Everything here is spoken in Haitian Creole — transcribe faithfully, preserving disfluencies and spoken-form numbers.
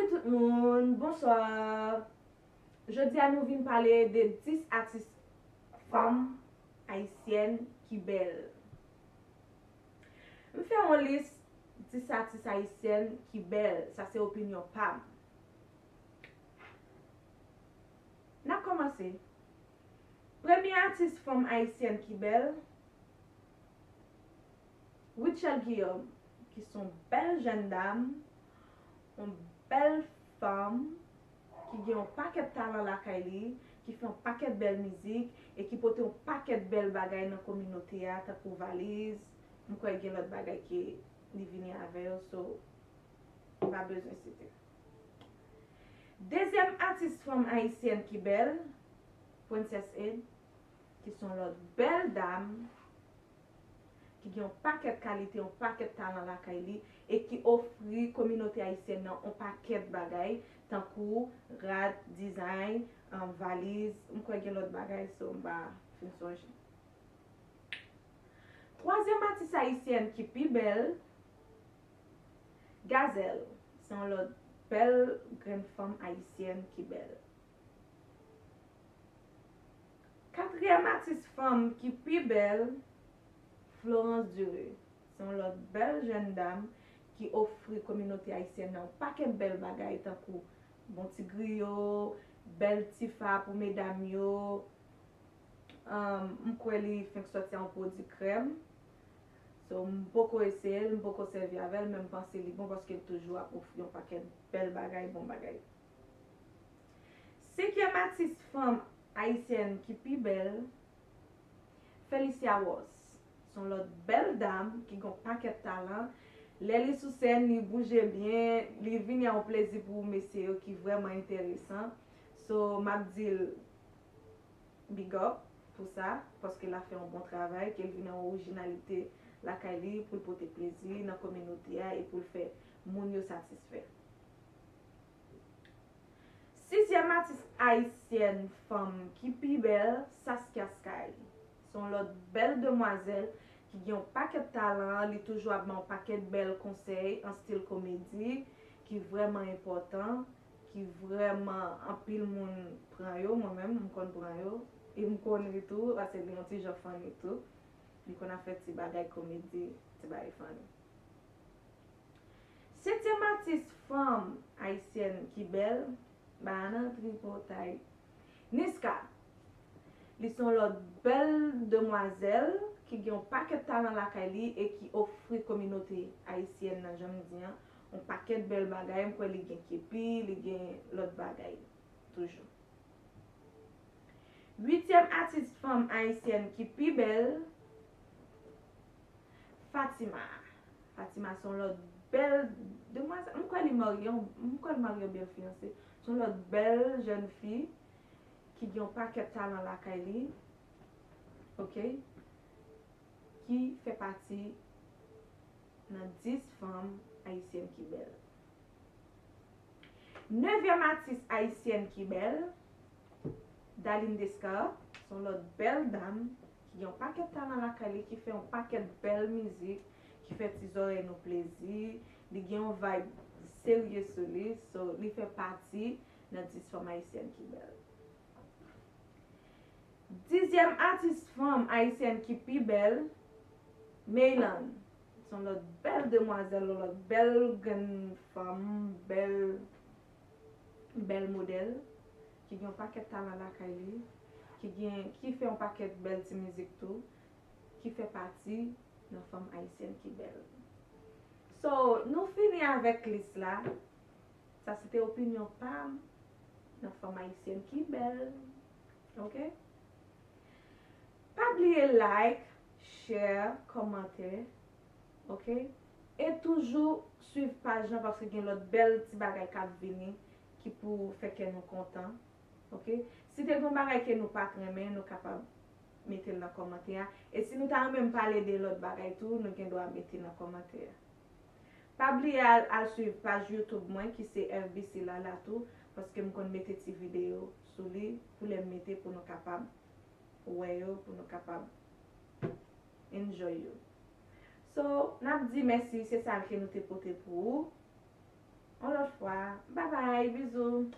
Tout moun, bonswa. Jodi a nou vin pale de dis atis fanm ayisyèn ki bèl. M fè yon lis dis atis ayisyèn ki bèl, sa se opinyon pa m. N ap kòmanse. Premye atis fanm ayisyèn ki bèl, Rutshelle Guillaume, ki se yon bèl jèn dam, yon bèl fanm, ki gen yon pakèt talan lakay li, ki fè yon pakèt bèl mizik, e ki pote yon pakèt bèl bagay nan kominote a, tankou valiz, m kwè gen lòt bagay ke li vini avè yo, so, m pa bezwen site. Dezyèm atis fanm ayisyèn ki bèl, Princess Ed, ki se yon lòt bèl dam, ki gen yon pakèt kalite, yon pakèt talan lakay li, e ki ofri kominote ayisyèn nan yon pakèt bagay, tankou rad, dizay, um, valiz, m kwè gen lòt bagay, so m pa fin sonje. Twazyèm atis ayisyèn ki pi bèl, Gazelle, se yon lòt bèl grenn fanm ayisyèn ki bèl. Katriyèm atis fanm ki pi bèl, Florence Duré. Se yon lòt bèl jèn dam ki ofri kominote ayisyèn nan yon pakèt bèl bagay, tankou bon ti griyo, bèl ti fa pou medam yo. Um, m kwè li fenk sòti a yon pwodui krèm. So, m poko eseye l, m poko sèvi avè l, men m panse li bon paske l toujou ap ofri yon pakèt bèl bagay, bon bagay. Senkyèm atis fanm ayisyèn ki pi bèl, Felicia Ross. Se yon lòt bèl dam ki gen yon pakèt talan. Lè li sou sèn, li bouje byen, li vini a yon plezi pou mesye yo ki vrèman enteresan. So, m ap di l big up pou sa, paske l ap fè yon bon travay, ke l vin a yon orijinalite lakay li, pou l pote plezi nan kominote a e pou l fè moun yo satisfè. Sizyèm atis ayisyèn fanm ki pi bèl, Saskia Sky. Se yon lòt bèl demwazèl ki gen yon pakèt talan, li toujou ap ban yon pakèt bèl konsèy an stil komedi ki vrèman enpòtan, ki vrèman anpil moun pran yo, mwen menm m konn pran yo, e m konn ri tou, paske li yon ti jan funny tou. Li konn ap fè ti bagay komedi, ti bagay funny. Setyèm atis fanm ayisyèn ki bèl, Baana Tripotay, Niska. Li se yon lòt bèl demwazèl ki gen yon pakèt talan lakay li e ki ofri kominote ayisyèn nan, jan m di an, yon pakèt bèl bagay. M kwè li gen kepi, li gen lòt bagay toujou. Uityèm atis fanm ayisyèn ki pi bèl, Fatima. Fatima se yon lòt bèl demwazèl. M kwè li marye, m kwè li marye oubyen l fiyanse. Se yon lòt bèl jèn fi ki gen yon pakèt talan lakay li. Oke? Ki fè pati nan dis fanm ayisyèn ki bèl. Nevyèm atis ayisyèn ki bèl, Darline Descar, se yon lòt bèl dam ki gen yon pakèt talan lakay li, ki fè yon pakèt bèl mizik, ki fè ti zòrèy nou plezi. Li gen yon vibe serye sou li, so li fè pati nan dis fanm ayisyèn ki bèl. Dizyèm atis fanm ayisyèn ki pi bèl, Meylan. Se yon lòt bèl demwazèl, yon lòt bèl grenn fanm, bèl, bèl modèl, ki gen yon pakèt talan lakay li, ki gen, ki fè yon pakèt bèl ti mizik tou, ki fè pati nan fanm ayisyèn ki bèl. So, nou fini avèk lis la. Sa se te opinyon pa m nan fanm ayisyèn ki bèl. Oke? Pa bliye like, share, kòmante. Oke? E toujou swiv paj lan paske gen lòt bèl ti bagay k ap vini ki pou fè kè nou kontan. Oke? Si te gen yon bagay ke nou pa t renmen, nou kapab mete l nan kòmantè a. E si nou ta renmen m pale de lòt bagay tou, nou gen dwa mete nan kòmantè a. Pa bliye al, al swiv paj YouTube mwen ki se F B C Lala tou, paske m konn mete ti videyo sou li pou lè m mete pou nou kapab wè yo, pou nou kapab enjoy yo. So, n ap di mèsi, se sa ke nou te pote pou ou. Yon lòt fwa, bye bye. Bye, bizou.